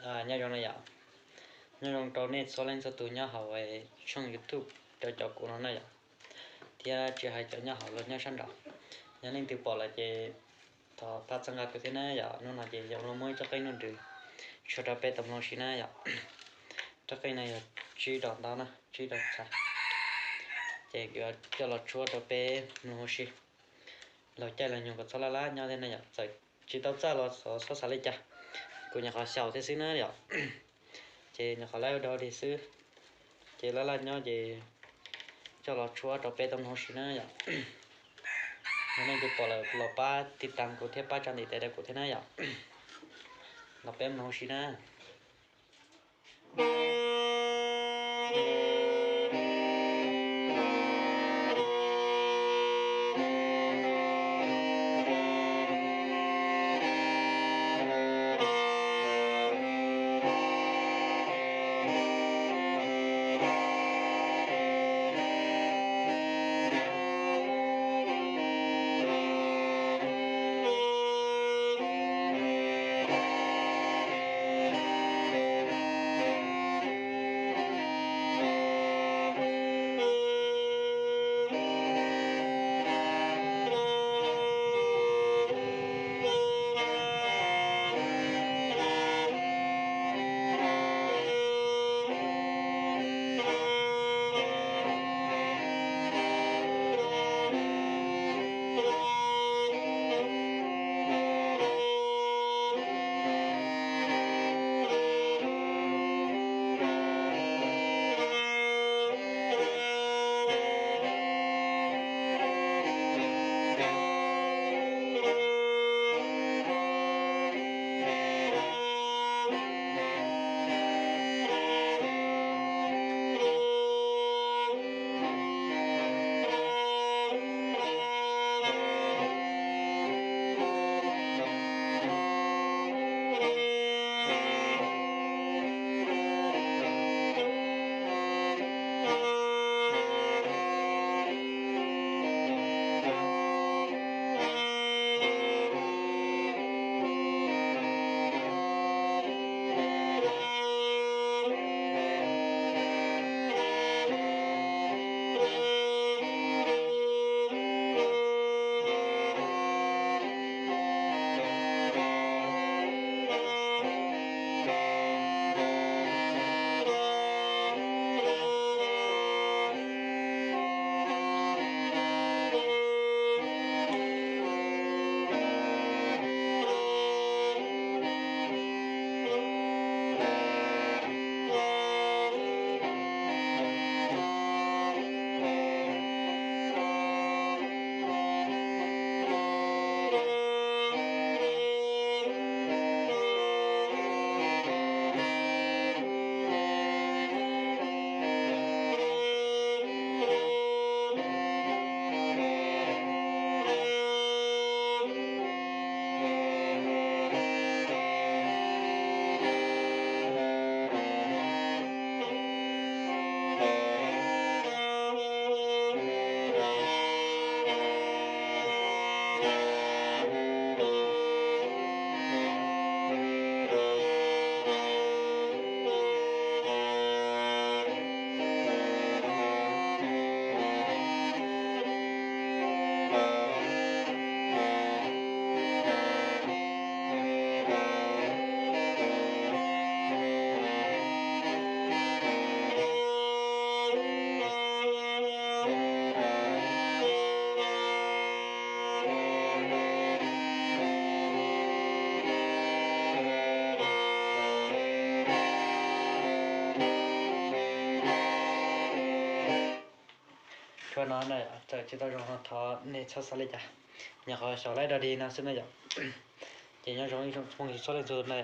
Nyob zoo na yom, nyob zoo rau nej txhua leej txhua tus nyob hauv tshooj YouTube rau cov kuv no na yom, thiab tsis hais cov nyob hauv los nyob sab nraud. Yog leej twg pom lawm ces thov pab txhawb nqa kuv thiab na yom. Hnub no ces yuav los muab ib tsob qeej noj nrws tso rau peb tau mloog si na yom. Tsob qeej no yog tsib dos ntawv na, tsib dos txhais, ces kuv yuav coj los tshuab rau peb mloog ua si. Laug caij laug nyoog kom txhob laj laj nyob thiab na yom, txawm tsis tau txawj los txhob xav li cas, kuv nyuam qhuav xyaum thiab xwb na yom. Ces nyuam qhuav laj ua dog dig xwb, ces laj laj nyob ces coj los tshuab rau peb tau mloog ua si na yom. Yog leej twg pom lawm los pab tiv tas kuv thiab pab tsa ntiv tes rau kuv thiab na yom. Los peb mloog ua si na. Tshuab no na, txawm tsis tau zoo no thov nej txhob xav li cas, nyuam qhuav xyaum laib dog dig no xwb na yom. Ces nyob zoo ib tsoom phooj ywg txhua leej txhua tus na.